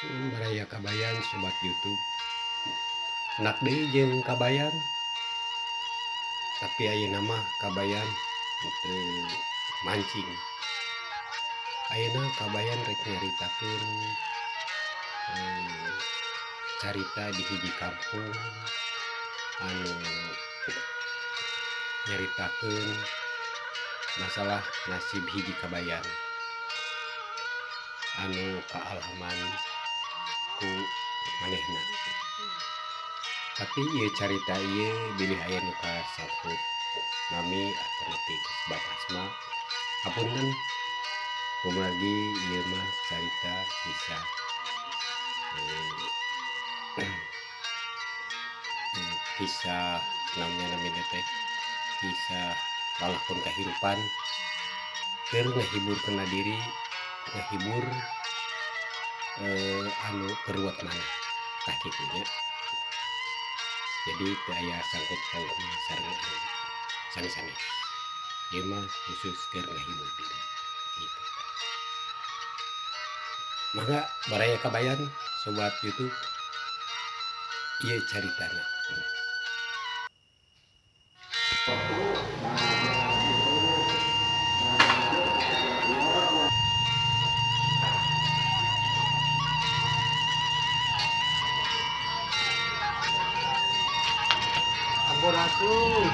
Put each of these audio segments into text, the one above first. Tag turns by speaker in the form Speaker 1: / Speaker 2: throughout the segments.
Speaker 1: Baraya Kabayan, sobat YouTube, enak deui jeung Kabayan, tapi ayeuna mah Kabayan teu mancing. Ayeuna Kabayan rek nyaritakeun carita di hiji kampung anu nyaritakeun masalah nasib hiji kabayan anu kaalaman ku manehna. Tapi ieu carita ieu bilih aya nu kasangkut nami atanapi kasebat asma, hapunten, kumargi ieu mah carita kisah kisah naon namina teh, kisah lalakon kahirupan keur ngahibur kana diri, ngahibur anu keur manah, tah kitu nya. Jadi teu aya sangkut pautna sareng anu sanes-sanes, ieu mah khusus keur ngahibur diri kitu. Mangga Baraya Kabayan, sobat YouTube, ieu caritana.
Speaker 2: Sampurasun.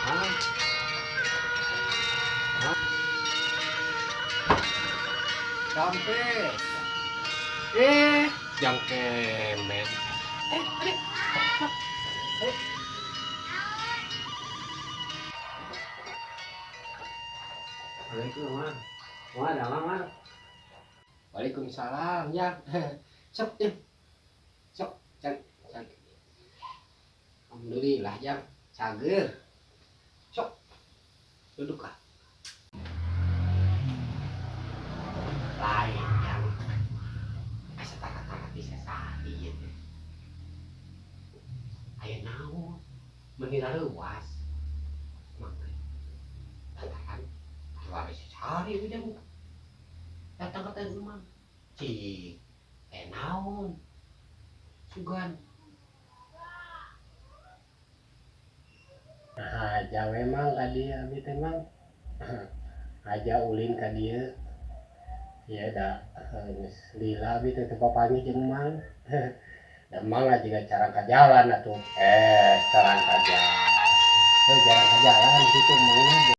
Speaker 2: Hah? Hah? Sampai.
Speaker 1: Jang Kemen.
Speaker 2: Adik. Eh.
Speaker 1: Waalaikumsalam. Wah, ada Mar.
Speaker 2: Waalaikumsalam ya. Sok ya. Sok, cang, cang. Alhamdulillah, Jang. Cager. Sok. Duduk ah. Lain, Jang. Asa tara-tara bisa sadi ieu teh. Aya naon? Meuni rareuwas. Mang teh. Lantaran juara sehari ujang datang ke teh emang. Cik, aya naon? Sugan.
Speaker 1: Nah, aja memang ka dieu abi teh, Mang. Aja ulin ka dieu. Ieu da geus lila abi teh teu papanggih jeung Mang. Da Mang juga jarang ka jalan atuh. Jarang ka jalan. Jarang ka jalan kitu Mang.